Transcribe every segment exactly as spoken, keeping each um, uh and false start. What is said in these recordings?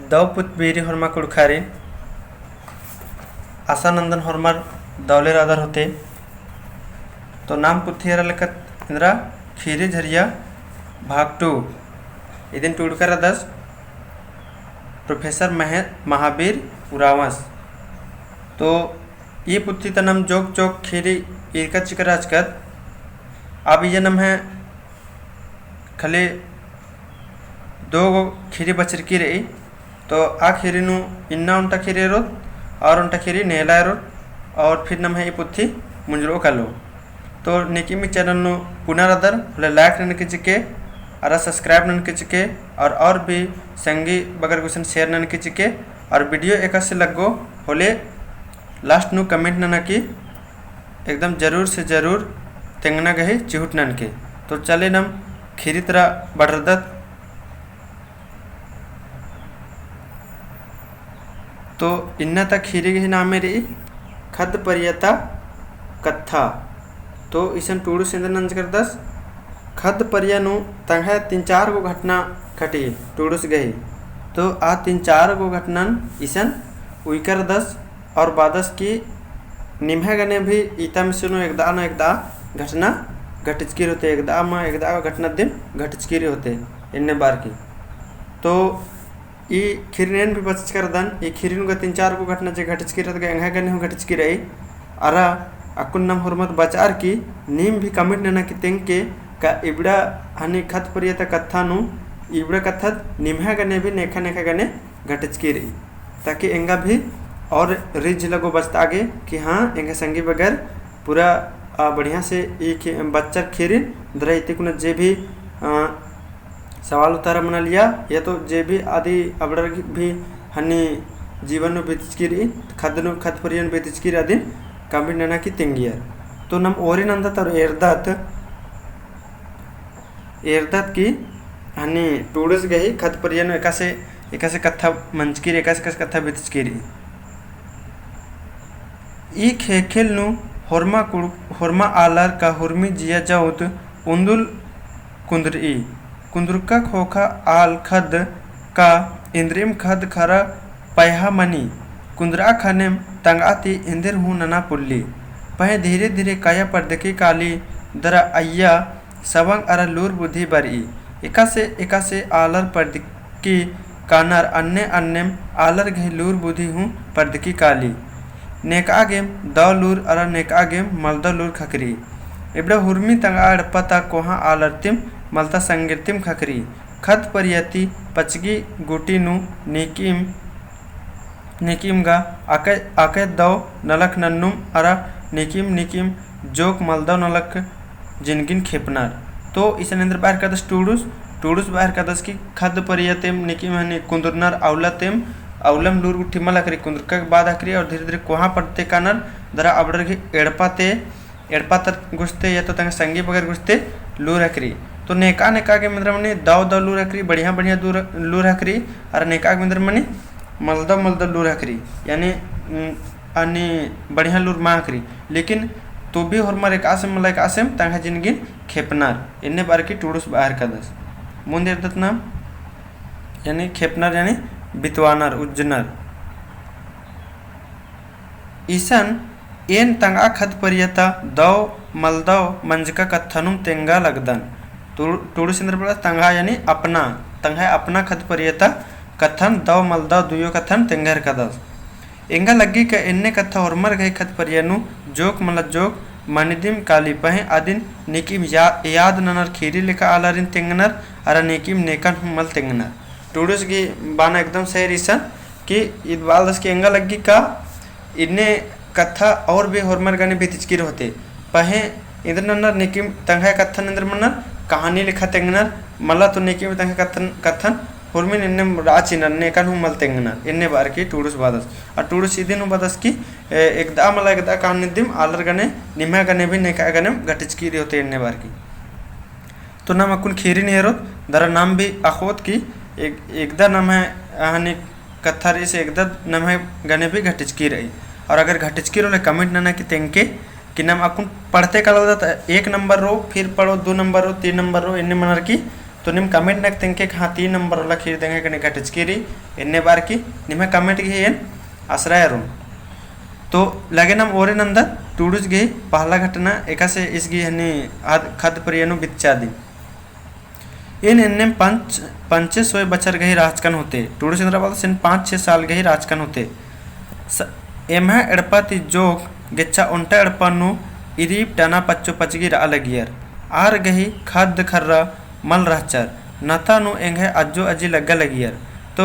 दौ पुत बीरी होरमा कुँड़ुख़ारिन, आशा नंदन होरमर दौले रअदर होते। तो नाम पुथी एरा लेकत एन्दरा खीरी झरिया भाग two। इदिन टूड़का रअदस प्रोफेसर महे-, महावीर उराँवस। तो ई पुथी ता नाम जोक जोक खीरी ईरका चिकर रहचकत। अब इया नम्है खली दो गो खीरी बचरकी रई। तो आ खीरी नू इन्ना ओन्टा खीरी एरोत और ओन्टा खीरी नेला एरोत और फिर नम्है ई पुथी मुंजरो कालो। तो नेकिम ई channel नू पुना रअदर होले like ननके चिके, अरा subscribe ननके चिके, और, और भी संगी बगर गुसन share ननके चिके, और video एकासे लग्गो होले last नू comment नना की एकदम जरूर से जरूर तेंगना गही चिहुट ननके। तो चले नम खीरी तरा बढ़रदत। तो इन्ना ता खीरी गही नामे रई खद्द परिया ता कत्था। तो इसन टूड़ुस एन्देर नंजकरदस, खद्द परिया नू तंग्है तीन चार गो घटना घटी टूड़ुस गही। तो आ तीन चार गो घटनन इसन उइकरदस और बादस की निम्है गने भी इता मिसनु एकदा न एकदा घटना घटिचकी रई होते, एकदा मा एकदा घटना दिम घटिचकी रई होते, एन्ने बार की। तो ई खीरिन एन भी बचचकरदन, ई खीरिन गा तीन चार गो घटना जे घटिचकी रई होते, एंग्है गने हूँ घटिचकी रई। अरा अक्कुन नम होरमत बचार की नीम भी comment नना की तेंगके का इबड़ा हनी खद्द परिया ता कत्था नू, इबड़ा कत्था निम्है गने भी नेखा नेखा गने घटिचकी रई, ताकि एंगा भी और रिझ लगो बचता आगे कि हाँ, एंगा संगी बगर पूरा, आ, बढ़िया से ई खे-, बच्चर खीरिन दरा इतिकुना जे भी, आ, सवाल उतारा मना लिया, या तो जे भी आदि अबड़र भी हनी जीवन नू बीतचकी रई, खद्द नू, खद्द परिया नू बीतचकी रई अदिन comment नना की तेंगियर। तो नम ओरे नंदत और एरदत, एरदत की हनी टूड़ुस गही खद्द परिया नू एकासे, एकासे कत्था मंजकी रई, एकासे, एकासे कत्था बीतचकी रई। ई ख़ेख़ेल नू होरमा कुड़-, होरमा आलर का हुरमी जिया जौत उन्दुल कुन्दुरई। कुन्दुरका ख़ोख़ा आल खद्द का इन्द्रिम खद्द खरा पयहा मनी। कुन्दुरआ ख़नेम तंगआ ती एन्देर हूँ नना पोल्ली। पहें धीरे धीरे काया परदकी काली दरा अइय्या सवंग अरा लूर बुद्धि बरई। एकासे एकासे आलर परदकी कानर अन्ने अन्नेम आलर गही लूर बुद्धि हूँ परदकी काली। नेकआ गेम दौ लूर अरा नेकआ गेम मलदौ लूर ख़क्खरी। इबड़ा हुरमी तंगआ एड़पा ता कोहाँ आलर तिम मलता संगेर तिम ख़क्खरी। खद्द परिया ती पचगी गूटी नू नीकिम नीकिम गा आकय, आकय दौ नलख नन्नुम अरा नीकिम, नीकिम जोक मलदौ नलख जिनगिन खेपनर। तो इसन एन्देर बअर कादस टूड़ुस, टूड़ुस बअर कादस कि खद्द परिया तेम नीकिम हनी कुन्दुरनर अउला तेम, अउलम लूर गुट्ठी मल ख़क्खरी कुन्दुरका के बाद ख़क्खरी और धीरे धीरे कोहाँ परदते कानर दरा अबड़र गही एड़पा ते एड़पा तर गुस्ते या तो तंग्है संगी बगर गुस्ते लूर ख़क्खरी। तो नेकआ नेकआ गेम एन्देर मनी दौ दौ लूर ख़क्खरी, बढ़िया बढ़िया दूर, लूर ख़क्खरी, अरा नेकआ गेम एन्देर मनी मलदौ मलदौ लूर ख़क्खरी, यानी, उम, अन्ने बढ़िया लूर मा ख़क्खरी। लेकिन तो भी होरमर एकासेम मला एकासेम तंग्है जिनगिन खेपनर, एन्ने बअर की टूड़ुस बअर कादस। मुन्द एरदत नाम, यानी खेपनर, यानी बितवानर, उज्जनर। इसन एन तंगआ खद्द परिया ता दौ मलदौ मंजका कत्थनुम तेंगा लगदन। टू-, टूड़ुस एन्देर बअदस तंगआ यानी अपना, तंग्है अपना खद्द परिया ता कत्थन दौ मलदौ दुयो कत्थन तेंगा हेलरकदस। एंगा लग्गी का एन्ने कत्था होरमर गही खद्द परिया नू जोक मला जोक मनिदिम काली पहें अदिन नीकिम या-, याद ननर खीरी लेखा आलारिन तेंगनर अरा नीकिम नेकन हूँ मल तेंगनर। टूड़ुस गही बाना एकदम सही रई इसन कि ईद बअदस कि एंगा लग्गी का इन्ने कत्था और भी होरमर गने बीतचकी रई होते। पहें एन्देर नन्नर नीकिम तंग्है कत्थन एन्देर मन्नर कहानी लेखा तेंगनर, मला तो नीकिम तंग्है कत्थन, कत्थन होरमिन एन्नेम रआ चिअनर, नेकन हूँ मल तेंगनर, एन्ने बअर की टूड़ुस बअदस। अरा टूड़ुस इदिन हूँ बअदस कि, ए, एकदा मला एकदा कहानी दिम आलर गने, निम्है गने भी नेकआ गने घटिचकी रई होते एन्ने बअर की। तो नाम अक्कुन खीरिन एरोत, दरा नाम भी अख़ोत कि एक, एकदा नम्है हनी कत्था रई से एकदा नम्है गने भी घटिचकी रई। और अगर घटिचकी रओ ले comment नना की तेंगके कि नाम अक्कुन पढ़ते कालोत तो एक नंबर रओ, फिर पढ़ो दो नंबर रओ, तीन नंबर रओ, एन्ने मनर की तो नीम comment नक तेंगके हाँ तीन नंबर वाला खीर देंगे कने घटचकी रई, एन्ने बार की निम्है comment गही एन आसरा एरोन। तो लगे नाम ओरे नन्दन टूड़ुस गही पहला घटना एकासे ईस गही हनी आद खद्द परिया नू बिच्चा दिम। एन एन्नेम पाँच, पाँचे सोय बछर गही राचकन होते। टूड़ुस एन्दरा बालदस एन पाँच छे साल गही राचकन होते। स-, एम्है एड़पा ती जोक गेच्छा ओन्टा एड़पा नू इरीब टना पच्चो पचगी रआ लगियर। आर गही खद्द खर्रा मल रहचर। नता नू एंग्है अज्जो अजी लग्गा लगियर। तो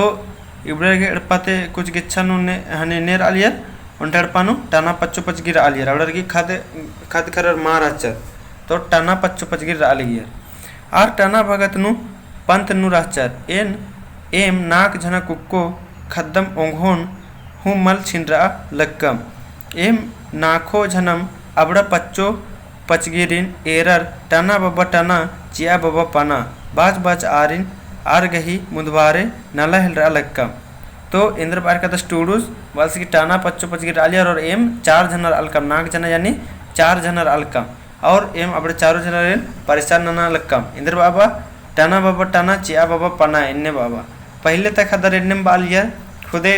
इबड़र गही एड़पा ती कुछ गेच्छा नू ने-, हने ने रआलियर। ओन्टा एड़पा नू टना पच्चो पचगी रआलियर, अबड़र गही खद्द, खद्द खर्रर मा रहचर, तो टना पच्चो पचगी रआ लगियर। आर टना भगत नू पंत नू रहचर, एन एम नाक झना कुक्को खद्दम ओंघोन हूँ मल छिनरआ लक्कम। एम नाखो झनम अबड़ा पच्चो पचगिरिन एरर टना बबा टना, चिआ बबा पना, बाच बाच आरिन आर गही मुन्दबारे नला हेलरआ लक्कम। तो एन्दर बार कादस टूड़ुस बालदस की टना पच्चो पचगिर रआलियर और एम चार झना रआलकम, नाक झना यानी चार झना रआलकम। और एम अबड़े चारो झनारिन परेशान नना लक्कम। एन्दर बाबा टना बबा टना, चिआ बबा पना, एन्ने बाबा। पहिले तक हदर एन्नेम बालियर, खुदे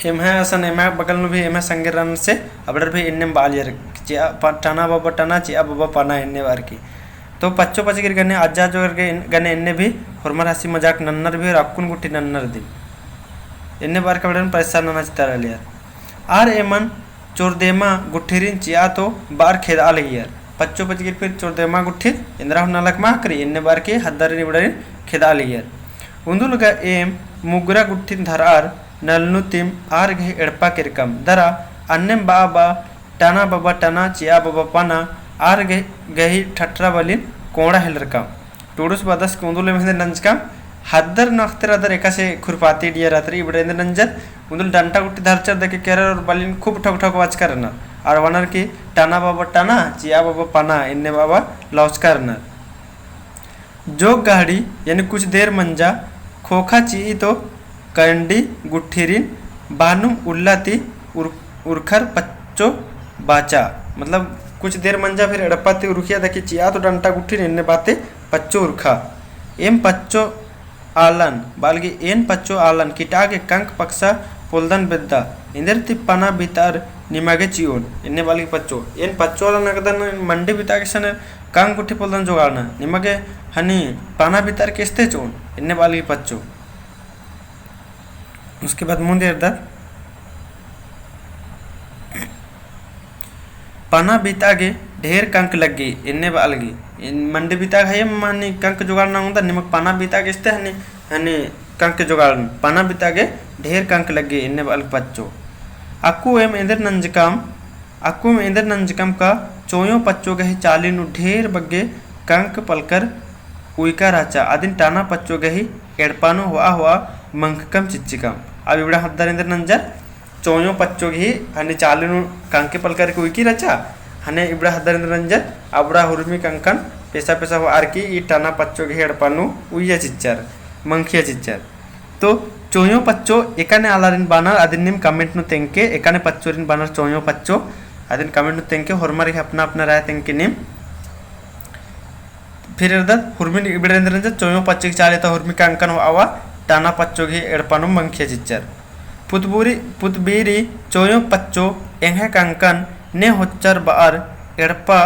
एम्है असन एम्है बगल नू भी एम्है संगेर रअनर से अबड़र भी एन्नेम बालियर, चिआ प-, टना बबा टना, चिआ बबा पना, एन्ने बार की। तो पच्चो पचगिर गने अज्जा जोर गे एन-, गने एन्ने भी होरमर हँसी मजाक नन्नर भी और अक्कुन गुट्ठी नन्नर दिम। एन्ने बार की अबड़न परेशान नना चितारआलियर। आर एमन चोरदेमा गुट्ठिरिन चिआ तो बार खेदआ लगियर। पच्चो पचगिर फिर चोरदेमा गुट्ठिर एन्दरा हूँ नलख मा करी, एन्ने बार की हद्दारिन इबड़ारिन खेदआ लगियर। उन्दुल गा एम मुगरा गुट्ठिन धरआर नलनुतिम आर गही एड़पा केरकम। दरा अन्नेम बाबा टना बबा टना, चिआ बबा पना, आर गही, गही ठटरा बलिन कोंड़ा हेलरकम। टूड़ुस बादस की उन्दुल एम एन्देर नंजकम, हद्दर नू अख़तर अदर एकासे खुरपाती डिया रहतरी, इबड़ा एन्देर नंजर, उन्दुल डंटा गुट्ठी धरचर दके केरर और बलिन खूब ठोक ठोक बाचकर रअनर। और बअनर की टना बबा टना, चिआ बबा पना, एन्ने बाबा लौचकर रअनर। जोक गहड़ी, यानी कुछ देर मंजा, खोखा चिई तो कंडी गुट्ठिरिन बानुम उल्ला ती उर-, उरखर पच्चो बाचा। मतलब, कुछ देर मंजा फिर एड़पा ती उरखिया दकी चिआ तो डंटा गुट्ठिन एन्ने बाते पच्चो उरखा। एम पच्चो आलन, बालगी एन पच्चो आलन, किटा गे कंक पक्सा पोलदन बेद्दा, एन्देर ती पना बितार निमा गे चिओन, एन्ने बालगी पच्चो। एन पच्चो आलन अकदन मंडी बिता गे सन कंक गुट्ठी पोलदन जोगाड़ना, निमा गे हनी पना बितार केस्ते चिओन, एन्ने बालगी पच्चो। उसके बाद मुन्द एरदत, पना बिता गे ढेर कंक लग्गी, एन्ने बालगी। एन मंडी बिता गे हये मानी कंक जोगाड़ना ओंगदन, निमक पना बिता गे एस्ते हनी, हनी कंक जोगाड़न, पना बिता गे ढेर कंक लग्गी, एन्ने बालगी पच्चो। अक्कु एम एन्देर नंजकम, अक्कुम एन्देर नंजकम का चोंयो पच्चो गही चाली नू ढेर बग्गे कंक पलकर उइका रहचा, अदिन टना पच्चो गही एड़पा नू होआ होआ मंखकम चिच्चकम। अब इबड़ा हद्दर एन्देर नंजर चोंयो पच्चो गही हने चाली नू कंके पलकर के उइकी रहचा, हने इबड़ा हद्दर एन्देर नंजर अबड़ा हुरमी कंकन पेसा पेसा होआर की ई टना पच्चो गही एड़पा नू उइया चिच्चर, मंखिया चिच्चर। तो चोंयो पच्चो एकाने आलारिन बानर अदिन नीम comment नू तेंगके, एकाने पच्चोरिन बानर चोंयो पच्चो अदिन comment नू तेंगके, होरमर गही अपना अपना राय तेंगके नीम। फिर एरदत हुरमी इबड़ा एन्देर नंजर चोंयो पच्चो गही चाली ता हुरमी कंकन होआ होआ टना पच्चो गही एड़पा नू मंखिया चिच्चर। पुतबुरी, पुतबीरी चोंयो पच्चो एंग्है कंकन ने होच्चर बअर एड़पा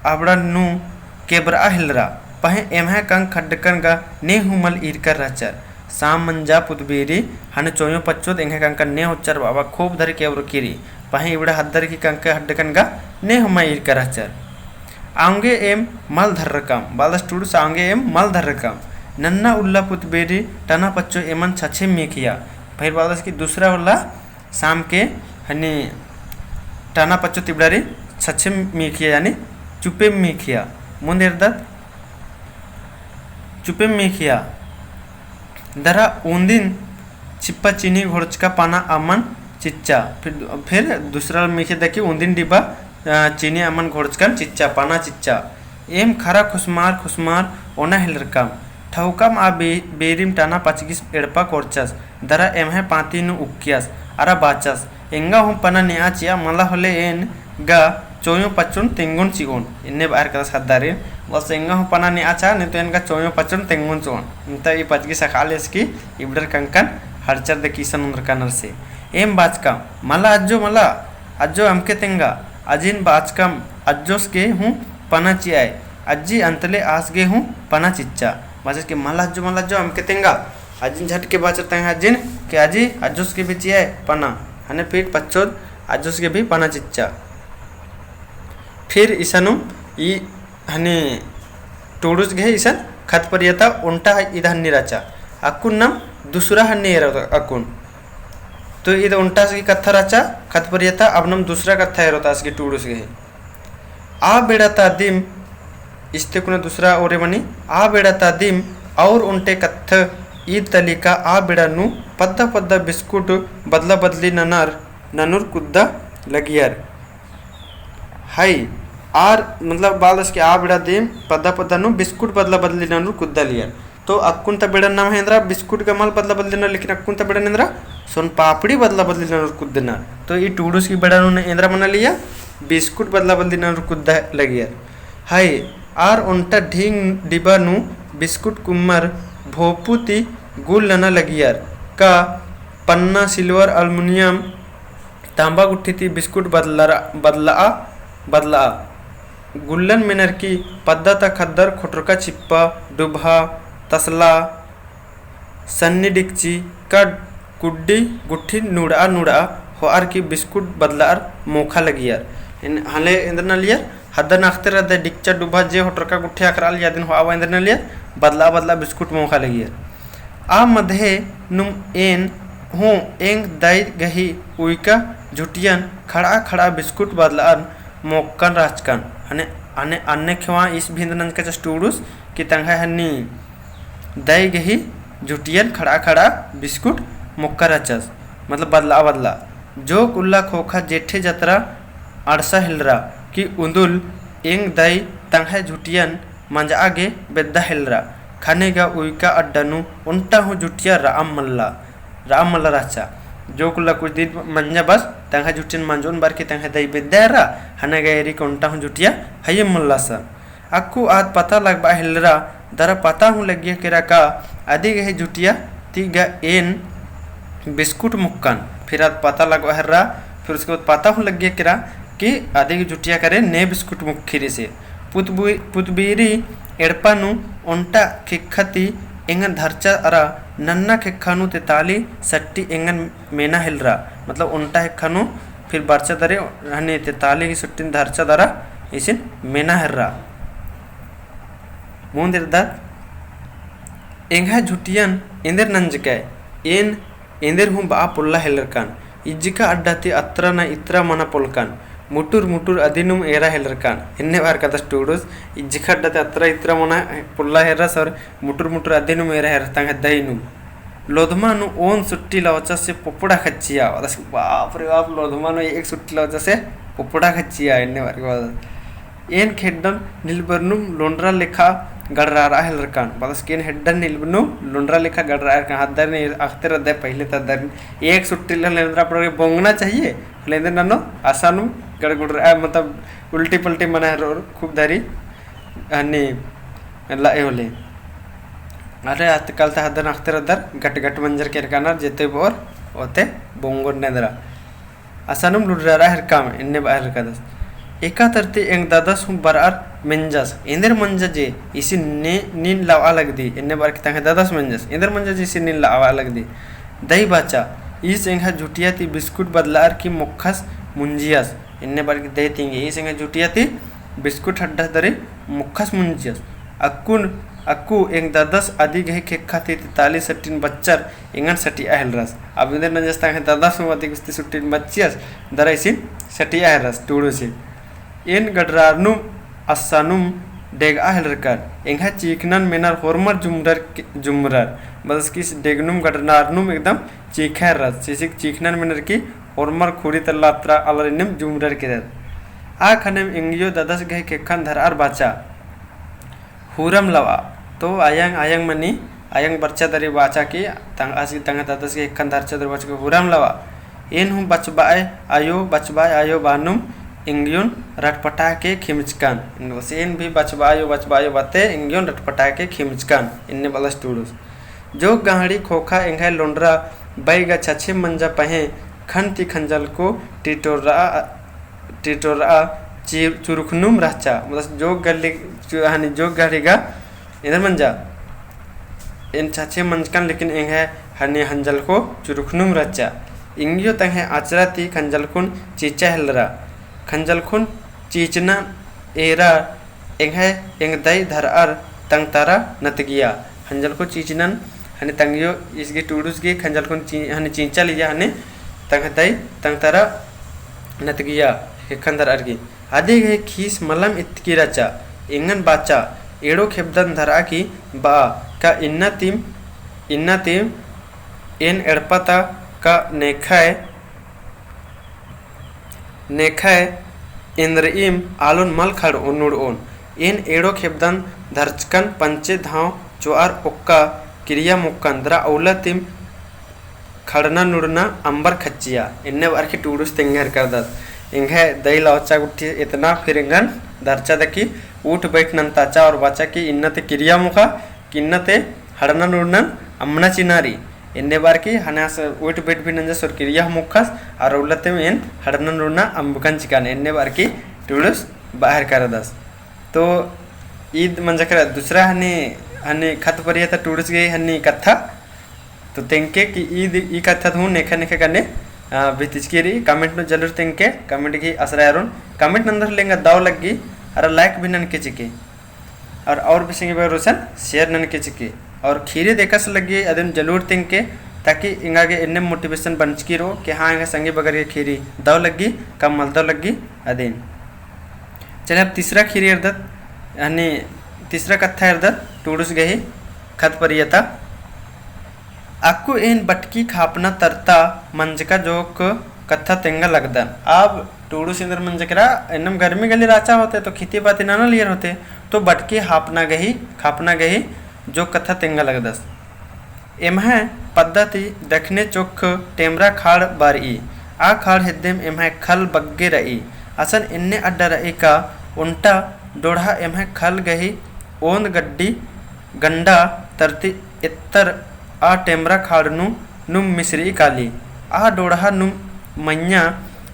अबड़ा नू केबरआ हेलरा। पहें एम्है कंक हड्डकन गा ने हूँ मल ईरकर रहचर। साम मंजा पुतबीरी हने चोंयो पच्चोत एंग्है कंकन ने होच्चर बाबा खूब धरी केबरकी रई। पहें इबड़ा हद्दर की कंक हड्डकन गा ने हूँ मल ईरकर रहचर। औंगे एम मल धर्रकम, बालदस टूड़ुस औंगे एम मल धर्रकम। नन्ना उल्ला पुतबीरी टना पच्चो एमन छछे मीखिया। फिर बालदस की दूसरा उल्ला साम के हनी टना पच्चो तिबड़ारी छछे मीखिया, यानी चुपे मीखिया। मुन्द एरदत चुपे मीखिया। दरा उन्दिन चिप्पा चीनी घोड़चका पना अमन चिच्चा। फिर, फिर दूसरा मीखिया दकी उन्दिन डिब्बा, अ, चीनी अमन घोड़चकन चिच्चा, पना चिच्चा। एम खरा खुसमार खुसमार ओना हेलरकम। ठौकम आ बे-, बेरिम टना पचगिस एड़पा कोरचस। दरा एम्है पाती नू उक्कियस। अरा बाचस। एंगा हूँ पना नेआ चिआ मला होले एन गा चोंयो पच्चोन तेंगोन चिओन। एन्ने बअर कदस हद्दारिन। बस एंगा हूँ पना नेआचा, ने तो एन गा चोयो पचोन तेंगोन चोन। इन्ता ई पचगी सखाले इसकी इबड़र कंकन हड़चर दे किसन उन्द्रकनर से। एम बाचका, मला अज्जो मला, अज्जो अमके तेंगा, अजिन बाचकम अज्जोस गे हूँ पना चिआय, अज्जी अन्तले आस गे हूँ पना चिच्चा। बाचस के मला अज्जो मला अज्जो अमके तेंगा, अजिन झटके बाचर तंग अजिन के अजी अज्जोस गे भी चिआय पना, हने फिर पच्चोद अज्जोस गे भी पना चिच्चा। फिर इसानुम ई हनी टूड़ुस गही इसन खतपरियता ओन्टा इद हन्नी रहचा। अक्कुन नम दूसरा हन्नी एरोत अक्कुन। तो इद ओन्टा से कत्था रहचा खतपरियता, अब नम दूसरा कत्था एरोत आस गही टूड़ुस गही। आ बेड़ा ता दिम, इस्ते कुना दूसरा ओरे मनी, आ बेड़ा ता दिम और ओन्टे कत्थ ईद तलिका आ बेड़ा नू पद्दा पद्दा बिस्कुट बदला बदली ननर, ननुर कुद्दा लगियर। हई, आर, मतलब, बालस के आ बेड़ा दिम पद्दा पद्दा नू बिस्कुट बदला बदली ननुर कुद्दा लियर। तो अक्कुन ता बेड़ा नम एन्दरा बिस्कुट गा मल बदला बदली ननर, लेकिन अक्कुन ता बेड़ा एन्दरा सोन पापड़ी बदला बदली ननुर कुद्दनर। तो ई टूड़ुस की बेड़ा नू एन्दरा मना लिया, बिस्कुट बदला बदली ननुर कुद्दा लगियर। हई, आर ओन्टा ढींग डिबा नू बिस्कुट कुम्मर भोपू ती गुल नना लगियर। का पन्ना, सिल्वर, अलमुनियम, तांबा गुट्ठी ती बिस्कुट बदलरा-, बदलआ, बदलआ। गुल्लन मेनर की पद्दा ता खद्दर खोटरका चिप्पा, डुबहा, तसला, सन्नी डिकची का कुड्डी गुट्ठी नुड़आ नुड़आ होअर की बिस्कुट बदलअर मोखा लगियर। एन हले एन्दर नलियर, हद्दन अख़तर अदे डिकचा डुबहा जे होटरका गुट्ठी अख़रआ लिया अदिन होआ एन्दर नलियर, बदलआ बदलआ बिस्कुट मोखा लगियर। आ मदहे नुम एन हूँ एंग दाई गही उइका झुटियन खड़आ खड़आ बिस्कुट बदलअन मोक्कन रहचकन। अने, अने, अन्ने खेवा इस भिंद नंजका चस टूड़ुस कि तंग्है हन्नी दाई गही झुटियन खड़आ खड़आ बिस्कुट मोक्का रहचस, मतलब बदलआ बदलआ। जोक उल्ला ख़ोख़ा जेठे जतरा अंड़सा हेलरा कि उन्दुल एंग दाई तंग्है झुटियन मंजआ गे बेद्दा हेलरा। ख़ने गा उइका अड्डा नू ओन्टा हूँ झुटिया रअम मल्ला, रअम मल्ला रहचा। जोक उल्ला कुछ दिन मंजा बस तंग्है झुटियन मंजोन बअर की तंग्है दाई बेद्दा हेलरा, ख़ने गा एरी का ओन्टा हूँ झुटिया हइयम मल्ला सन। अक्कु आद पता लगबआ हेलरा, दरा पता हूँ लग्गिया केरा का अदी गही झुटिया ती गा एन बिस्कुट मोक्कन। फिर आद पता लगबआ हेलरा, फिर उसके बाद पता हूँ लग्गिया केरा कि अदी गही झुटिया करे ने बिस्कुट मोक्खी रई से। पुतबी-, पुतबीरी एड़पा नू ओन्टा ख़ेक्खा ती एंगन धरचा अरा नन्ना ख़ेक्खा नू तेताली सट्टी एंगन मेना हेलरा, मतलब ओन्टा ख़ेक्खा नू फिर बरचा दरे हनी तेताली गही सट्टिन धरचा दरा इसिन मेना हेलरा। मुन्द एरदत एंग्है झुटियन एन्देर नंजकय, एन एन्देर हूँ बआ पोल्ला हेलरकन, इज्जिका अड्डा ती अत्रा ना इत्रा मना पोल्लकन, मुटुर मुटुर अदिनुम एरा हेलरकन। एन्ने बअर कादस टूड़ुस, इज्जिका अड्डा ती अत्रा इत्रा मना पोल्ला हेलरस और मुटुर मुटुर अदिनुम एरा हेलरस तंग्है दाईनुम। लोधमा नू ओन सुट्टी लवचा से पोपड़ा खच्चिया। बाप रे बाप, लोधमा नू एक सुट्टी लवचा से पोपड़ा खच्चिया, एन्ने बअर कादस। एन खेड्डन निलबरनुम लोंडरा लेखा गड़रारआ हेलरकन। बादस के एन हेड्डन निलबरनुम लोंडरा लेखा गड़रारआ हेलरकन। हद्दर ने अख़तर अदे पहिले तद्दर एक सुट्टी ले लेंदरा पड़ोगे बोंगना चाहिए। लेंदर ननो असानुम गड़गुड़रआ, मतलब उल्टी पल्टी मना हेलरोर खूब धरी। हनी ला ए होले। अरे आजकल ता हद्दन अख़तर अदर गट गट मंजर केरकानर जेते बोर ओते बोंगोर नेदरा। असानुम लुडरारआ हेलरकम, एन्ने बआ हेलरकदस। एका तरती एंग ददस हूँ बरअर मेंजस, एन्देर मंजा जे इसी ने-, नीन लवआ लगदी, एन्ने बअर की तंग्है ददस मेंजस, एन्देर मंजा जे इसी नीन लवआ लगदी। दाई बाचा, ईस एंग्है झुटिया ती बिस्कुट बदलअर की मोक्खस मुंजियस, एन्ने बअर की दाई तिंगी, ईस एंग्है झुटिया ती बिस्कुट हड्डस दरी मोक्खस मुंजियस। अक्कुन, अक्कु एंग ददस अदी गही ख़ेक्खा ती तेताली सट्टिन बच्चर एंगन सटिया हेलरस। अब एन्देर नंजस तंग्है ददस हूँ अदी गुस्ती सुट्टिन बच्चियस, दरा इसिन सटिया हेलरस, टूड़ुसिन। एन गडरारनुम असानुम डेगआ हेलरकन, एंग्है चीखनन मेनर होरमर जुमरर के-, जुमरर। बदस की डेगनुम गडरारनुम एकदम चीखा हेलरस, चिसिक चीखनन मेनर की होरमर खुरी तल्ला अत्रा आलारिनिम जुमरर केरर। आ खनेम एंग्यो ददस गही ख़ेक्खन धरअर बाचा। हुरम लवआ। तो अयंग, अयंग मनी, अयंग बरचा दरी बाचा की, तंग-, आसी तंग्है ददस गही ख़ेक्खन धरचा दरी बाचा की हुरम लवआ। एन हूँ बचबअय आयो, बचबअय आयो बानुम एंग्योन रटपटा के खिमचकन। एन्ने बलस एन भी बचबायो, बचबायो बाते एंग्योन रटपटा के खिमचकन। एन्ने बलस टुडुस। जोग गहड़ी खोखा एंग्है लोंडरा बैगा छछे मंजा पहें खन ती खंजलको टिटोरआ, टिटोरआ चि-, चुरुखनुम रहचा। मतलब जोग गली, चु-, हनी जोग गहड़ी गा एन्देर मंजा। एन छछे मंजकन लेकिन एंग्है हनी खंजलको चुरुखनुम रहचा। एंग्यो तंग्है अचरा ती खंजलकुन चीचा हेलरा। खंजलकुन चीचना एरा एंग्है एंगदई धरअर तंगतरा नतगिया। खंजलको चीचनन हनी तंग्यो इसगे टुडुस गे खंजलकुन ची-, हनी चीचा लिया हनी तंगदई तंगतरा नतगिया हेखन धरअर गे। अदी गही खीस मलम इतकी रहचा, एंगन बाचा, एड़ो खेबदन धरआ की बआ, का इन्ना तिम, इन्ना तिम एन एड़पा ता का नेखय, नेखय एन्दरिम आलोन मल खड़ओन नुड़ओन। एन एड़ो खेबदन धरचकन पंचे धाव चोअर ओक्का किरिया मोक्कन दरा अउला तिम खड़ना नुड़ना अम्बर खच्चिया। एन्ने बअर की टुडुस तेंगे हेरकरदस। एंग्है दई लौचा गुट्ठी एतना फिर एंगन धरचा दकी उठ बैठ नन्ताचा और बाचा कि इन्ना ते किरिया मोखा, कि इन्ना ते खड़ना नुड़नन अम्बना चिनारी। एन्ने बअर की हनास उठ बैठ भी नंजस और किरिया मोखस, और अउला तेम एन खड़ना नुड़ना अम्बकन चिकन। एन्ने बअर की टुडुस बअर हेरकरदस। तो ईद मंजकरा दूसरा हनी, हनी खत परिया ता टुडुस गही हनी कत्था। तो तेंके कि ईद, ई कत्था ता हूँ नेखा नेखा गने, आ, बितिचकी रई। Comment नू जलूर तेंके, comment गही असरा एरोन। Comment नंदर लेंगा दव लग्गी, अरा like भी ननके चिके। और, और भी संगी बगर गुसन share ननके चिके। और खीरी देखस लग्गी अदिन जलूर तेंके, ताकि एंगा गे एन्ने motivation बनचकी रओ कि हाँ, एंगा संगी बगर गे खीरी दव लग्गी, कम मल दव लग्गी अदिन। चले अब तीसरा खीरी एरदत, यानी तीसरा कत्था एरदत, टुडुस गही खत परिया ता। अक्कु एन बटकी खापना तरता मंजका जोक कत्था तेंगा लगदन। अब टुडुस एन्देर मंजकरा, एन्नेम गर्मी गली राचा होते, तो खेती बाती नना लियर होते, तो बटकी हापना गही, खापना गही जोक कत्था तेंगा लगदस। एम्है पद्दा ती दखने चोख टेमरा खाड़ बारई। आ खाड़ हेद्देम एम्है खल बग्गे रई। असन एन्ने अड्डा रई का ओन्टा डोड़हा एम्है खल गही ओन्द गड्डी गंडा तरती एत्तर आ टेमरा खाड़ नू नुम मिसरई काली। आ डोड़हा नुम मइय्याँ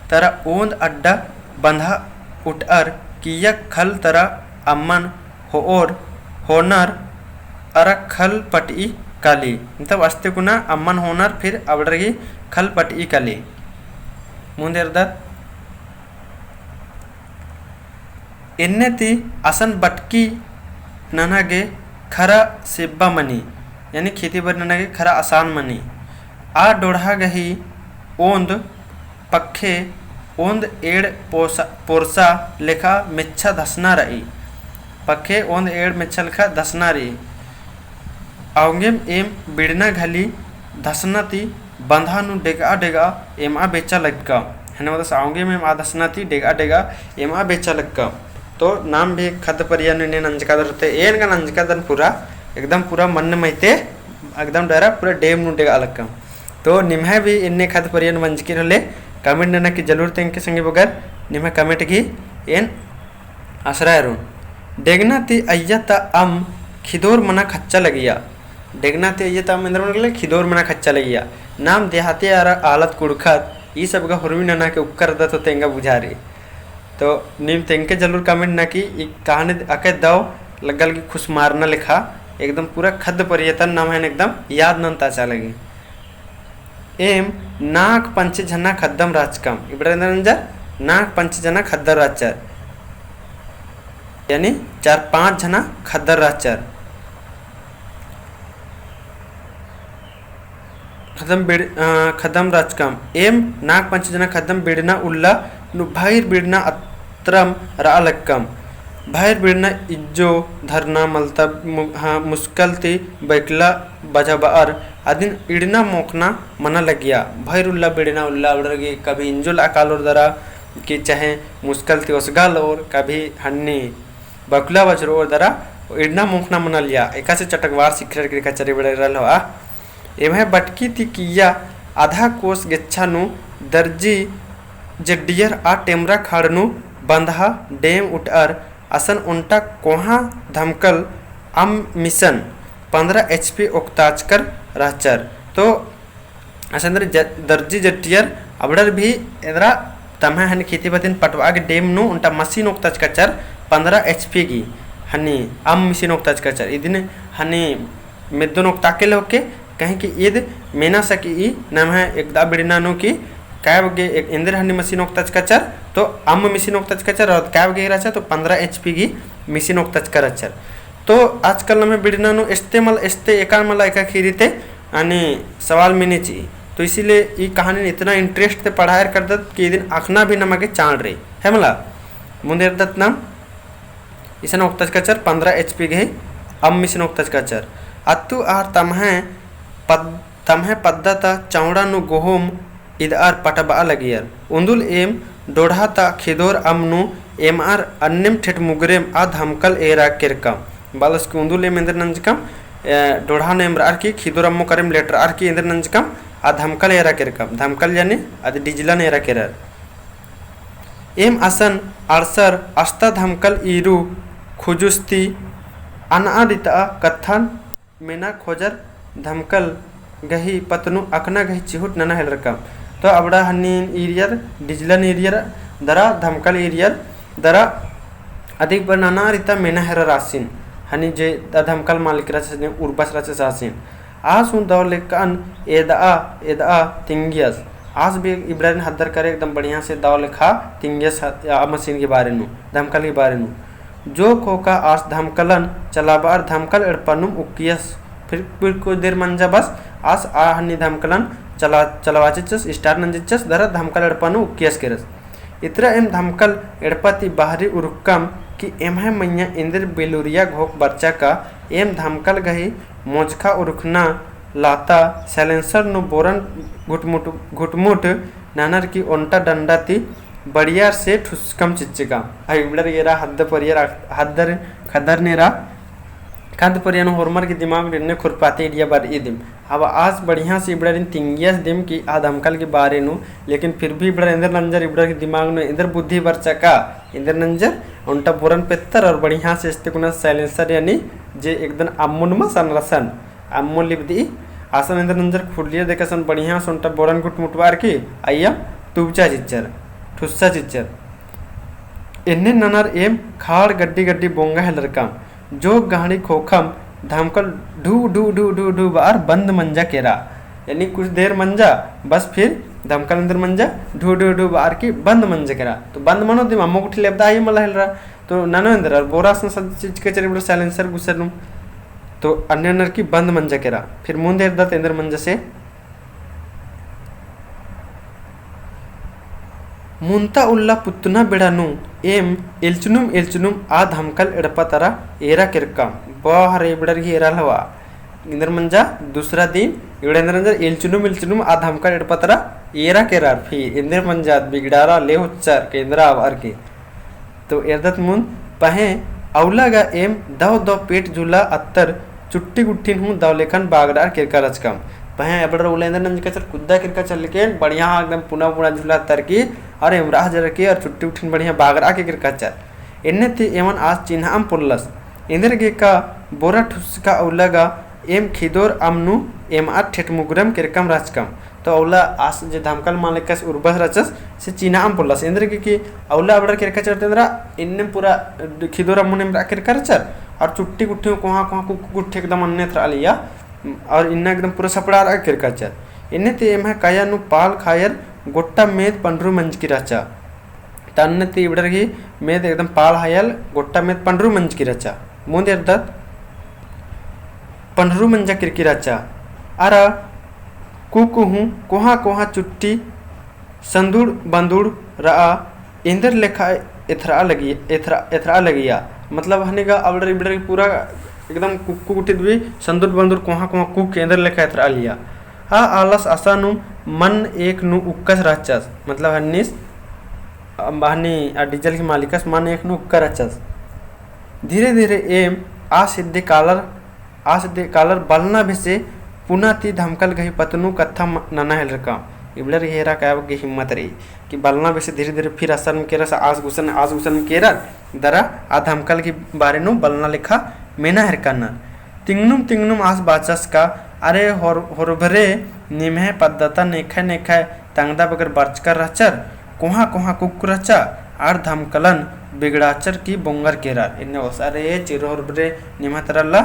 तरा ओन्द अड्डा बंधा उटअर किय्या खल तरा अम्मन होओर होनर अरा खल पटई काली। मतलब अस्ते कुना अम्मन होनर फिर अबड़र गही खल पटई काली। मुन्द एरदत। एन्ने ती असन बटकी नना गे खरा सेब्बा मनी, यानी खेती बारी नना गे खरा आसान मनी। आ डोड़हा गही ओन्द पक्खे ओन्द एड़ पोसा-, पोरसा लेखा मेच्छा धसना रई। पक्खे ओन्द एड़ मेच्छा लेखा धसना रई। अवंगेम एम बिड़ना घली धसना ती बंधा नू डेगआ डेगआ एमआ बेचा लग्गा। हने मतलब अवंगेम एम आ धसना ती डेगआ डेगआ एमआ बेचा लग्गा। तो नाम भी खद्द परिया नू एन्ने नंजकादर होते, एन का नंजकादन पूरा, एकदम पूरा मन्न मइते, एकदम डरा पूरा डेम नू डेगआ लग्गा। तो निम्है भी एन्ने खद्द परिया नू मंजकी रहले, comment नना की जलूर तेंके संगी बगर, निम्है comment गही एन आसरा एरोन। डेगना ती अइय्या ता अम्म खिदोर मना खच्चा लगिया। डेगना ती अइय्या ता अम्म एन्देर मना लगिया, खिदोर मना खच्चा लगिया। नाम देहाती अरा आलत कुँड़ुख़त, ई सब गा हुरमी नना के उक्कर रअदत होते एंगा बुझारी। तो नीम तेंके जलूर comment नना की, ई कहानी अकय दव लग्गा लगी खुसमारना लेखा, एकदम पूरा खद्द परिया ता नाम हन एकदम याद नन्ताचा लगी। एम नाख पंचे झना खद्दम रहचकम। इबड़ा एन्देर नंजर, नाख पंचे झना खद्दर रहचर। यानी चार पाँच झना खद्दर रहचर। खद्दम बिड़-, अ, खद्दम रहचकम। एम नाख पंचे झना खद्दम बिड़ना उल्ला नू भइर बिड़ना अत्रम रआ लक्कम। भइर बिड़ना इज्जो धरना मलता मु-, हाँ, मुस्कल ती बैकला बझाबअर अदिन इड़ना मोखना मना लगिया। भइर उल्ला बिड़ना उल्ला अबड़र गे कभी इंजो लआ कालोर दरा कि चाहे मुस्कल ती ओसगालोर, कभी हन्नी बकुला बछरोर दरा इड़ना मोखना मना लिया। एकासे चटकवार सिखरर किरका चरी बड़े रहल होआ। एम्है बटकी ती किय्या आधा कोस गेच्छा नू दर्जी जेड्डियर आ टेमरा खाड़ नू बंदहा डेम उटअर असन ओन्टा कोहाँ धमकल अम्म मिसन पन्द्रह एचपी ओक्ताचकर रहचर। तो असन एन्देर ज-, दर्जी जटियर अबड़र भी एन्दरा तम्है हनी खेती बतिन पटवा गे डेम नू ओन्टा मसीन ओक्ताचकचर पन्द्रह एचपी गी हनी अम्म मिसीन ओक्ताचकचर। इदिन हनी मेद्दोन ओक्ताके ले होके कहीं कि ईद मेना सकी ई नम्है एकदा बिड़ना नू कि कैब गे एक एन्देर हनी मसीन ओक्ताचकचर, तो अम्म मिसीन ओक्ताचकचर और कैब गे रहचा तो पन्द्रह एचपी गी मिसीन ओक्ताचकरचर। तो आजकल नम्है बिड़ना नू एस्ते मल, एस्ते एका मला एका खीरी ते आनी सवाल मेने ची। तो इसीलिए ई कहानी इतना interest ते पढ़ायर करदत कि इदिन अखना भी नमा गे चाड़ रई। है मला? मुन्द एरदत नाम इसन ओक्ताचकचर पन्द्रह एचपी गही अम्म मिसन ओक्ताचकचर। अत्तु आर तम्है पद-, तम्है पद्दा ता चौड़ा नू गोहोम इदआर पटबआ लगियर। उन्दुल एम डोड़हा ता खिदोर अम्म नू एमआर अन्नेम ठेठ मुगरेम आ धमकल एरा केरकम। बालस कि उन्दुल एम एन्देर नंजकम, ए, डोड़हा नू एम रअर की खिदोर अम्म नू करेम लेटरअर की एन्देर नंजकम आ धमकल एरा केरकम। धमकल यानी अद डिजलन एरा केरर। एम असन अड़सर अस्ता धमकल ईरू खुजुस्ती अनआ दितआ कत्थन मेना खोजर धमकल गही पत्त नू अखना गही चिहुट नना हेलरकम। तो अबड़ा हन्नीन ईरियर, डिजलन ईरियर, दरा धमकल ईरियर, दरा अदिक बर नना रिता मेना हेरर आसिन। हनी जे द धमकल मालिक रहचस, उर्बस रहचस आसिन। आस हूँ दव लेखन एदआ, एदआ तिंगियस। आस भी इबड़ारिन हद्दर करे एकदम बढ़िया से दव लेखा तिंगियस ह-, आ मशीन के बारे नू, धमकल के बारे नू। जो खोका आस धमकलन चलाबअर धमकल एड़पा नुम उक्कियस। फिर, फिर कुछ देर मंजा बस आस आ हन्नी धमकलन चला, चलावाचिचस, start नंजिचस, दरा धमकल एड़पा नू उक्कियस केरस। इतरा एम धमकल एड़पा ती बहरी उरुक्कम कि एम्है मइय्याँ एन्देर बेलुरिया घोख बरचा का एम धमकल गही मोजखा उरुखना लाता silencer नू बोरन घुटमुट, घुटमुट ननर की ओन्टा डंडा ती बड़ियार से ठुसकम चिच्चका। आ इबड़र एरा हद्द परियर आ-, हद्दर खद्दर नेरा खद्द परिया नू होरमर की दिमाग नू एन्ने खुरपाते इड़िया बरई दिम। अब आस बढ़िया से इबड़ारिन तिंगियस दिम कि आ धमकल के बारे नू, लेकिन फिर भी इबड़र एन्देर नंजर इबड़र के दिमाग नू एन्देर बुद्धि बरचा का, एन्देर नंजर ओन्टा बोरन पेत्तर और बढ़िया से एस्ते कुना silencer यानी जे एकदन अम्मुन मा सन रसन, अम्मुन लिबदी, आसन एन्देर नंजर खुलियर देखा सन बढ़िया से ओन्टा बोरन घुटमुटवार की, अइय्या तुबचा चिच्चर, ठुस्सा चिच्चर। एन्ने ननर एम खाड़ गड्डी गड्डी बोंगा हेलरकम। जो गहड़ी खोखम धमकल ढू ढू ढू ढू ढू बअर बंद मंजा केरा। यानी कुछ देर मंजा, बस फिर धमकल एन्देर मंजा, ढू ढू ढू बअर की बंद मंजा केरा। तो बंद मनो दिम अम्मो गुट्ठी लेबदा आई मला हेलरा। तो ननो एन्देर, और बोरा सन सब चीज के चरी बोरा silencer गुसर नुम। तो अन्ने ननर की बंद मंजा केरा। फिर मुन्द एरदत एन्देर मंजा से मुन्ता उल्ला पुत्तना बेड़ा नू एम एल्चनुम एल्चनुम आ धमकल एड़पा तरा एरा केरकम। बाह रे, इबड़र गही एरा लवा। एन्देर मंजा दूसरा दिन, इबड़र एन्देर मंजा एल्चनुम एल्चनुम आ धमकल एड़पा तरा एरा केरर फिर। एन्देर मंजा बिगड़ारा ले होच्चर के एन्देरा आवर के। तो एरदत मुन्द पहें अउला गा एम दव दव पेट झूला अत्तर चुट्टी गुट्ठिन हूँ दव लेखन बागड़ार केरका रहचकम। पहें एबड़र उल्ला एन्देर नंजकचर कुद्दा केरकचर लेकिन बढ़िया एकदम पुना पुना झूला अत्तर की और एमराह जरकी और चुट्टी गुट्ठिन बढ़िया बागड़ा के केरकचर। एन्ने ती एमन आस चिन्हाम पोल्लस। एन्देर गे का बोरा ठुसका अउला गा एम खिदोर अम्म नू एमआर ठेठ मुगरम केरकम रहचकम। तो अउला आस जे धमकल मालिकस उर्बस रहचस, से चिन्हाम पोल्लस। एन्देर गे कि अउला अबड़र केरकचर तेंदरा, इन्ने पूरा खिदोर अम्म नू एमराह केरकचर, और चुट्टी गुट्ठी कोहाँ कोहाँ कुक्कु गुट्ठी एकदम अन्ने एथरा लिया, और इन्ना एकदम पूरा सपड़ार केरकचर। एन्ने ती एम्है काया नू पाल खायर गोट्टा मेद पंडरू मंजकी रहचा। तन्ने ती इबड़र गही मेद एकदम पाल हायल गोट्टा मेद पंडरू मंजकी रहचा। मुन्द एरदत पंडरू मंजा केरकी रहचा। अरा कुक्कु हूँ कोहाँ कोहाँ चुट्टी संदुड़ बंदुड़ रआ एन्देर लेखा एथरा लगी, एथरा, एथरा लगिया। मतलब हनी गा अबड़र इबड़र पूरा एकदम कुक्कु गुट्ठी भी संदुड़ बंदुड़ कोहाँ कोहाँ कुक्कु एन्देर लेखा एथरा लिया। आ आलस असानुम मन एक नू उक्कस रहचस, मतलब हन्नीस, अम्बानी आ डीजल की मालिकस मन एक नू उक्का रहचस। धीरे धीरे एम आ सिद्धि कालर, आ सिद्धि कालर बलना भेसे पुना ती धमकल गही पत्त नू कत्था म-, नना हेलरका। इबड़र एरा कायब गे हिम्मत रई कि बलना बेसे धीरे-धीरे फिर असर में केरर, आस गुसन, आस गुसन में केरर, दरा आ धमकल की बारे नू बलना लेखा मेना हेरकनर। तिंगनुम तिंगनुम आस बाचस का, अरे होर-, होरभरे निम्है पद्दा ता नेखय नेखय तंगदा बगर बरचकर रहचर, कोहाँ कोहाँ कुक्क रहचा, आर धमकलन बिगड़ाचर की बोंगर केरर। एन्ने बअस, अरे चिरो होरभरे निम्है तरल्ला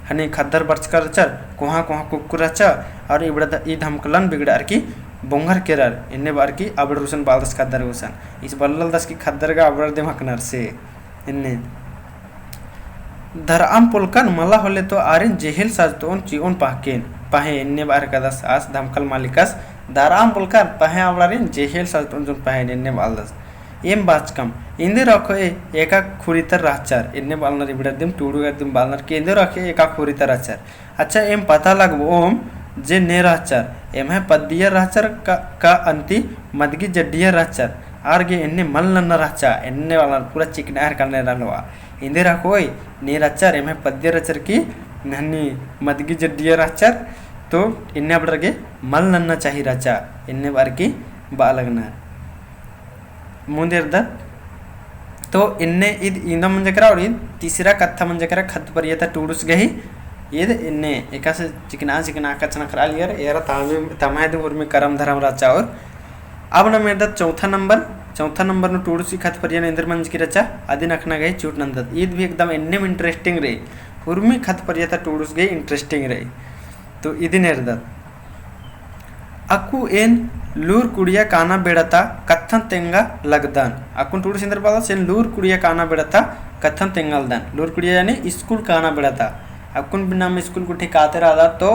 हनी खद्दर बरचकर रहचर, कोहाँ कोहाँ कुक्क रहचा, आर इबड़ा ध-, ई धमकलन बिगड़ार की बोंगर केरर। एन्ने बअर की अबड़र गुसन बलदस खद्दर गुसन। ईस बलदस की खद्दर गा अबड़र दिम अख़नर से। एन्ने धरअम पोलकन मला होले तो आरिन जेहेल सजतओन चिओन पहें, पहें एन्ने बअर कदस आस धमकल मालिकस, धरअम पोलकन पहें अबड़ारिन जेहेल सजतओन चिओन पहें एन्ने बलदस। एम बाचकम, एन्देर अख़ोय एका खुरी तर रहचर, एन्ने बलनर इबड़र दिम टुड़ुगर दिम बलनर कि एन्देर अख़ोय एका खुरी तर रहचर। अच्छा, एम पता लगबओम जे ने रहचर, एम्है पद्दियर रहचर का, का अन्ती मदगी जड्डियर रहचर, आर गे एन्ने मल नन्ना रहचा, एन्ने बलनर पूरा चिकनार करने रहलवा। एन्देर अख़ोय ने रहचर, एम्है पद्दियर रहचर की नन्नी मदगी जड्डियर रहचर, तो एन्ने अबड़र गे मल नन्ना चाही रहचा, एन्ने बअर की बआ लगनर। मुन्द एरदत। तो एन्ने ईद इन्दा मंजा केरा और ईद तीसरा कत्था मंजा केरा खद्द परिया ता टुड़ुस गही। ईद एन्ने एकासे चिकना चिकना कछनखरआ लगियर, एरा तम्है दिम उर्मी करम धरम रहचा। और अब नम एरदत चौथा नंबर, चौथा नंबर नू टुड़ुस गही खद्द परिया नू एन्देर मंजकी रहचा, अदिन अख़ना गही चिहुट नन्दत। ईद भी एकदम एन्नेम interesting रई, उर्मी खद्द परिया ता टुड़ुस गही interesting रई। तो इदिन एरदत। अक्कु एन लूर कुड़िया काना बेड़ा ता कत्थन तेंगा लगदन। अक्कुन टुड़ुस एन्देर बअदस, एन लूर कुड़िया काना बेड़ा ता कत्थन तेंगा लगदन। लूर कुड़िया यानी स्कूल काना बेड़ा ता। अक्कुन भी नम स्कूल गुट्ठी काते रअदत तो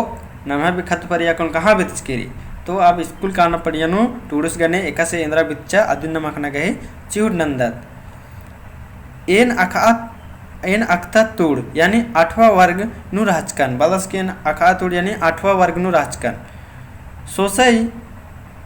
नम्है भी खद्द परिया अक्कुन कहाँ बितचकी रई। तो अब स्कूल काना पड़िया नू टुड़ुस गने एकासे एन्दरा बितचा अदिन नम अख़ना गही चिहुट नन्दत। एन अख़आ, एन अख़ता तुड़, यानी आठवाँ वर्ग नू रहचकन। बअदस कि एन अख़आ तुड़, यानी आठवाँ वर्ग नू रहचकन। सोसई,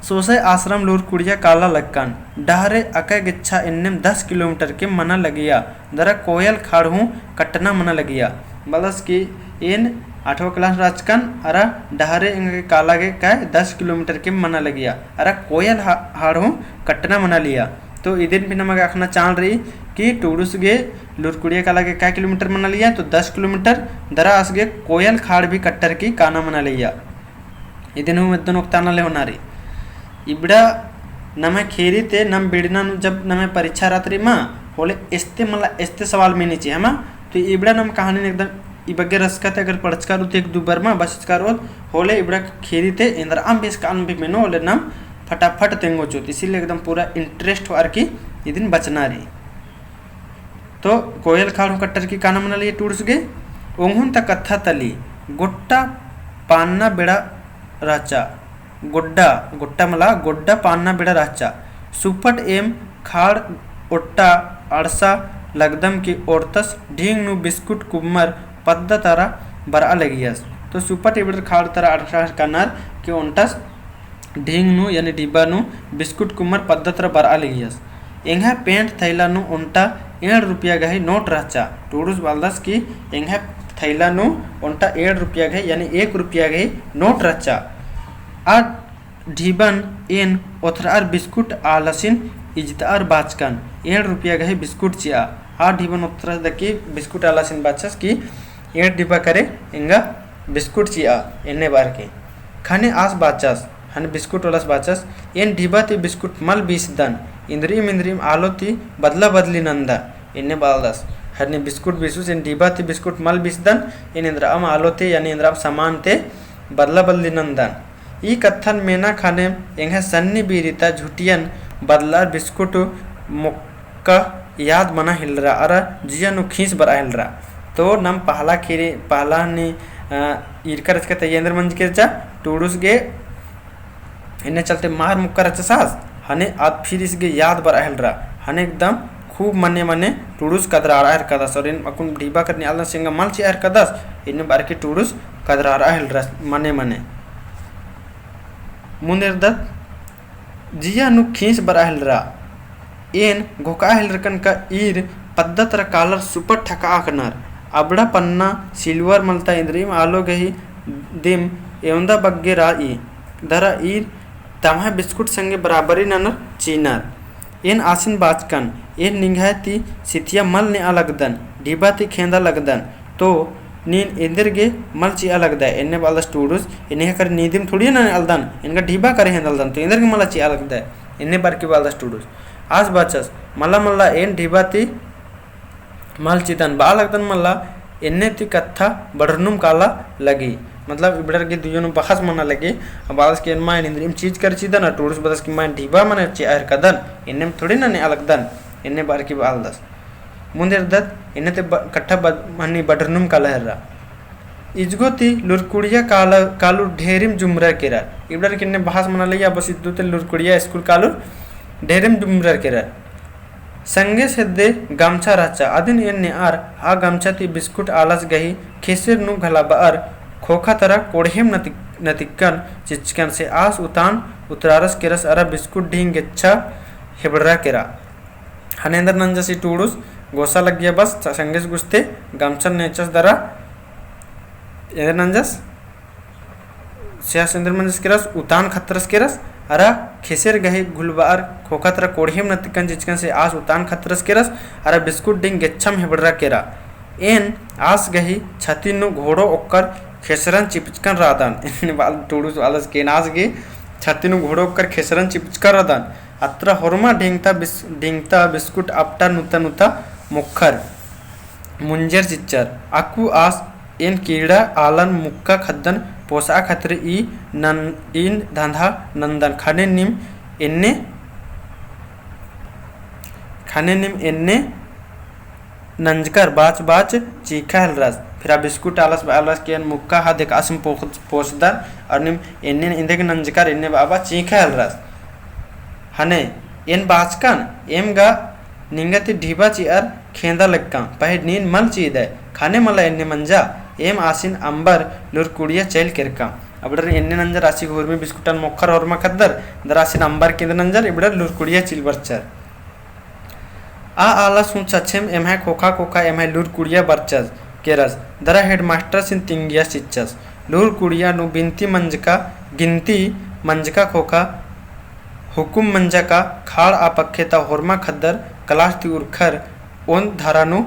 सोसई आश्रम लूर कुड़िया काला लगकन। डहरे अकय गेच्छा एन्नेम दस किलोमीटर के मना लगिया, दरा कोयल खाड़ हूँ कट्टना मना लगिया। बअदस कि एन आठवाँ class नू रहचकन, अरा डहरे एंगा काला गे कय दस किलोमीटर के मना लगिया, अरा कोयल हा-, हाड़ हूँ कट्टना मना लिया। तो इदिन भी नमा गे अख़ना चाल रई कि टुड़ुस गे लूर कुड़िया काला गे कै किलोमीटर मना लिया, तो दस किलोमीटर। दरा आस गे कोयल खाड़ भी कट्टर की काना मना लिया। इदिन हूँ मद्दन ओक्ताना ले होना रई। इबड़ा नम्है ख़ेरी ते नम बिड़ना नू जब नम्है परीक्षा रअत रई मा, होले एस्ते मला एस्ते सवाल मेनी चिआ मा, तो इबड़ा नम कहानी एकदम ई बग्गे रसका ते अगर पढ़चका रओत एक दू बार मा बचचका रओत, होले इबड़ा ख़ेरी ते एन्दरअम बेस कान भी मेनो, होले नम फटाफट तेंगो चिओत। इसीलिए एकदम पूरा interest होअर की इदिन बचना रई। तो कोयल खाड़ हूँ कट्टर की काना मना लिया टुड़ुस गे। ओंगोन ता कत्था तली गोट्टा पान्ना बेड़ा रहचा। गोड्डा, गोट्टा मला गोड्डा पान्ना बेड़ा रहचा। सुपट एम खाड़ ओट्टा अड़सा लगदम कि ओर्तस ढींग नू बिस्कुट कुम्मर पद्दा तरा बरआ लगियस। तो सुपट इबड़र खाड़ तरा अड़सा हेरकनर कि ओन्टस ढींग नू यानी डिब्बा नू बिस्कुट कुम्मर पद्दा तरा बरआ लगियस। एंग्है पेंट थैला नू ओन्टा एंड़ रुपया गही नोट रहचा। टुड़ुस बअदस कि एंग्है थैला नू ओन्टा एंड़ रुपया गही यानी एक रुपया गही नोट रहचा। आ ढिबन एन ओथरअर बिस्कुट आलसिन इजतअर बाचकन, एंड़ रुपया गही बिस्कुट चिआ। आ ढिबन ओथरदकी बिस्कुट आलसिन बाचस कि एंड़ डिब्बा करे एंगा बिस्कुट चिआ, एन्ने बअर के। ख़ने आस बाचस, ख़ने बिस्कुट वालस बाचस, एन ढिबा ती बिस्कुट मल बीसदन, इन्द्रिम इन्द्रिम आलो ती बदला बदली नन्दन, एन्ने बअदस। ख़ने बिस्कुट बीसुस, एन ढिबा ती बिस्कुट मल बीसदन, एन इन्द्रअम आलो ती, यानी इन्द्रअम समान ती बदला बदली नन्दन। ई कत्थन मेना ख़ने एंग्है सन्नी बीरी ता झुटियन बदलार बिस्कुट मोक्का याद मना हेलरा अरा जिया नू खीस बरआ हेलरा। तो नम पहला खीरी, पहला नी, अ, ईरका रहचका तइया एन्देर मंजकी रहचा, टुड़ुस गे एन्ने चलते मार मुक्का रहचस आस, ख़ने आद फिर ईस गे याद बरआ हेलरा, ख़ने एकदम खूब मने मने टुड़ुस कदरारआ हेलरकदस, और एन अक्कुन ढिबा करनी आलदन से एंगा मल चिआ हेलरकदस, एन्ने बअर के टुड़ुस कदरारआ हेलरा मने मने। मुन्द एरदत, जिया नू खीस बरआ हेलरा। एन घोखआ हेलरकन का ईर पद्दा तरा कालर सुपट ठकआ अख़नर। अबड़ा पन्ना सिल्वर मलता इन्द्रिम आलो गही दिम एवंदा बग्गे रई। दरा ईर तम्है बिस्कुट संगे बराबरी ननर चिअनर। एन आसिन बाचकन, एन निंग्है ती सिथिया मल नेआ लगदन, ढिबा ती खेंदा लगदन, तो नीन एन्देरगे मल चिआ लगदय, एन्ने बअलदस टूड़ुस, एन एंग्है करे नीदिम थोड़ी ननेआलदन, एन गा ढिबा करे हेंदआलदन, तो एन्देरगे मला चिआ लगदय, एन्ने बअर की बअलदस टूड़ुस। आस बाचस, मल्ला मल्ला एन ढिबा ती मल चिअदन, बआ लगदन मल्ला, एन्ने ती कत्था बढ़रनुम काला लगी। मतलब इबड़र गे दुइयो नू बहस मना लगी। अब बअलदस की एन मा एन इन्द्रिइम चीज करे चिअदन, टूड़ुस बअदस की मा एन ढिबा मने चिआ हेलरकदन, एन्नेम थोड़ी ननेआ लगदन, एन्ने बअर की बअलदस। मुन्द एरदत, एन्ने ती ब-, कत्था ब-, हनी बढ़रनुम काला हेलरा। इजगो ती लूरकुड़िया काला-, कालूर ढेरिम जुमरर केरर। इबड़र गे एन्ने बहस मना लगी, अबस इजगो ती लूरकुड़िया स्कूल कालूर ढेरिम जुमरर केरर। संगेस हेद्दे गमछा रहचा, अदिन एन नेअर आ गमछा ती बिस्कुट आलस गही खेसेर नू घला बअर, खोखा तरा कोड़हेम नति-, नतिक्कन चिच्चकन से आस उतान उतरारस केरस अरा बिस्कुट ढींग गेच्छा हेबड़रा केरा। हने एन्देर नंजस ई टूड़ुस, गोसा लग्गिया बस, स-, संगेस गुस्ते गमछन नेचस दरा, एन्देर नंजस, से आस एन्देर मंजस केरस, उतान खतरस केरस, अरा खेसेर गही घुलबअर खोखा तरा कोड़हेम नतिक्कन चिच्चकन से आस उतान खतरस केरस, अरा बिस्कुट ढींग गेच्छम हेबड़रा केरा। एन आस गही छती नू घोड़ो ओक्कर खेसरन चिपचकन रअदन। एन्ने बअल-, टूड़ुस बअलदस की एन आस गही छती नू घोड़ो ओक्कर खेसरन चिपचकन रअदन। अत्रा होरमा ढींग ता बिस-, ढींग ता बिस्कुट अपटा नुता नुता मोख़र मुंजर चिच्चर। अक्कु आस एन कीड़ा आलन मुक्का ख़द्दन पोसआ खतरी ई नन-, ईन धंधा नन्दन। ख़ने नीम एन्ने, ख़ने नीम एन्ने नंजकर बाच बाच चींख़ा हेलरस। फिर आ बिस्कुट आलस बअलस की एन मुक्का ख़द्द एकासिम पोख-, पोसदन, अरा नीम एन्ने एन्देर गे नंजकर एन्ने बआ बआ चींख़ा हेलरस। ख़ने एन बाचकन, एम गा निंगा ती ढिबा चिअर खेंदा लग्गकम, पहें नीन मल चिअदय, ख़ने मला एन्ने मंजा, एम आसिन अम्बर लूरकुड़िया चइल केरकम। अबड़र एन्ने नंजर आसी होरमी बिस्कुटन मोख़र होरमा ख़द्दर, दरा आसिन अम्बर की एन्देर नंजर, इबड़र लूरकुड़िया चिल बरचर। आ आलस हूँ छछेम एम्है खोखा खोखा एम्है लूरकुड़िया बरचस केरस, दरा हेडमास्टरसिन तिंगियस चिच्चस। लूरकुड़िया नू बिनती मंजका, गिनती मंजका खोखा, हुकुम मंजका, खाड़ आ पक्खे ता होरमा ख़द्दर, क्लास ती उरखर ओन धरा नू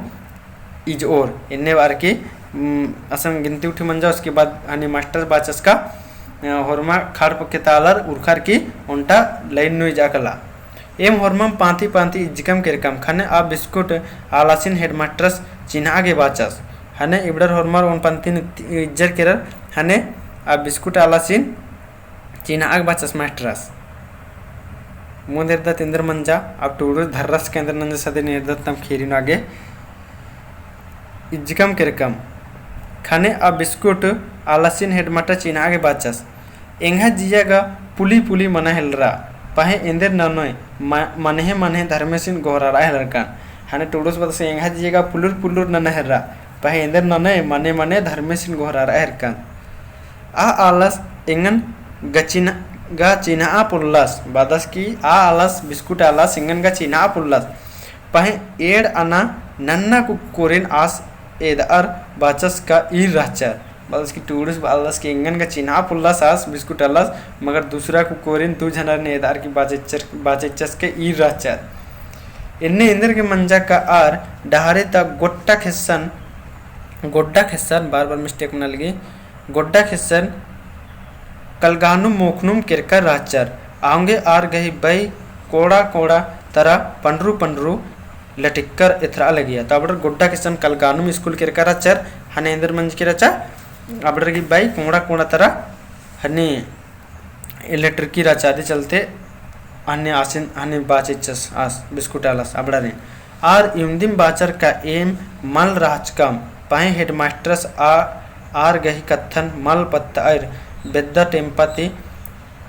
इजओर। एन्ने बअर की, उम, असन गिनती उठी मंजा, उसके बाद हनी मास्टर बाचस का, अ, होरमा खाड़ पक्खे ता आलर उरखर की ओन्टा लाइन नू इजआ कला। एम होरमम पाँती पाँती इज्जकम केरकम, ख़ने आ बिस्कुट आलासिन हेडमास्टरस चिन्हआ गे बाचस। ख़ने इबड़र होरमर ओन पंती नू इज्जर केरर, ख़ने आ बिस्कुट आलासिन चिन्हआ गे बाचस मास्टरस। मुन्द एरदत एन्देर मंजा, अब टूड़ुस धर्रस का एन्देर नंजस अदिन एरदत नाम खेरी नू आगे। इज्जकम केरकम। ख़ने आ बिस्कुट आलासिन हेडमास्टर चिन्हआ गे बाचस। एंग्है जिया गा पुली पुली मना हेलरा, पहें एन्देर ननोय, म-, मनहे मनहे धर्मेसिन गोहरारआ हेलरकन। ख़ने टूड़ुस बअदस एंग्है जिया गा पुलुर पुलुर नना हेलरा, पहें एन्देर ननोय, मने मने धर्मेसिन गोहरारआ हेलरकन। आ आलस एंगन गा चिन्ह-, गा चिन्हआ पोल्लस, बअदस की आ आलस बिस्कुट आलस एंगन गा चिन्हआ पोल्लस। पहें एंड़ अना नन्ना कुक्कोरिन आस एदअर बाचस का ईर रहचर। बअदस की टूड़ुस बअलदस की एंगन गा चिन्हआ पोल्लस आस बिस्कुट आलस, मगर दूसरा कुक्कोरिन दू झनरिन एदअर की बाचेच्चर, बाचेच्चस का ईर रहचर। एन्ने एन्देर गे मंजा का आर डहरे ता गोट्टा खेस्सन, गोड्डा खेस्सन, बार बार mistake मना लगी, गोड्डा खेस्सन कलगानुम मोखनुम केरकर रहचर। औंगे आर गही बई कोड़ा कोड़ा तरा पंडरू पंडरू लटिक्कर एथरआ लगिया। तो अबड़र गोड्डा खेस्सन कलगानुम स्कूल केरकर रहचर, ख़ने एन्देर मंजकी रहचा, अबड़र गही बई कोड़ा कोड़ा तरा ख़ने लटिक्की रहचा, अदी चलते ख़ने आसिन, ख़ने बाचेच्चस आस बिस्कुट आलस अबड़ारिन। आर इवंदिम बाचर का एम मल रहचकम, पहें हेडमास्टरस आ, आर गही कत्थन मल पत्तअर बेद्दा टेम्पा ती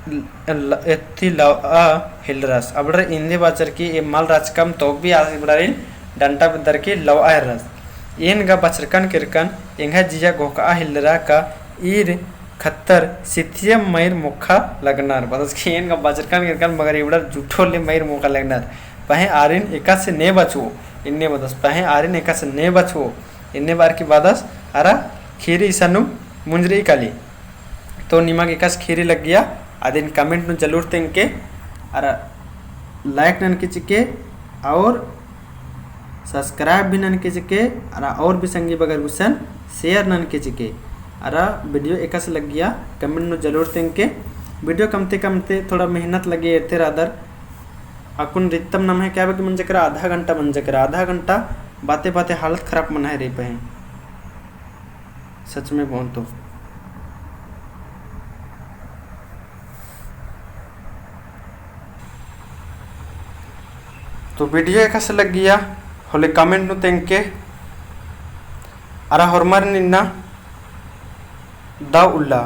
ल-, ल-, एत्ती लवआ हेलरस। अबड़र इन्दी बाचर की एम मल रहचकम तौबी आस इबड़ारिन डंटा बेद्दर की लवआ हेलरस। एन गा बछरकन केरकन एंग्है जिया घोखआ हेलरा का ईर खत्तर सिथिया मइर मोखा लगनर। बअदस की एन गा बछरकन केरकन मगर इबड़र जुठो ले मइर मोखा लगनर। पहें आरिन एकासे ने बछओ, एन्ने बअदस। पहें आरिन एकासे ने बछओ, एन्ने बअर की बअदस अरा खेरी इसानुम मुंजरी काली। तो निमा गे एकासे खेरी लग्गिया, अदिन comment नू जरूर तेंगके, अरा like ननके चिके, और subscribe भी ननके चिके, अरा और भी संगी बगर गुसन share ननके चिके। अरा video एकासे लग्गिया comment नू जरूर तेंगके। Video कमते कमते थोड़ा मेहनत लगे एरते रअदर। अक्कुन रित्तम नम्है काबे कि मंजा केरा आधा घंटा मंजा केरा, आधा घंटा बाते बाते हालत खराब मना है रे पहें। सच में बोन तो। तो video एकासे लग्गिया होले comment नू तेंगके। अरा होरमर इन्ना दव उल्ला।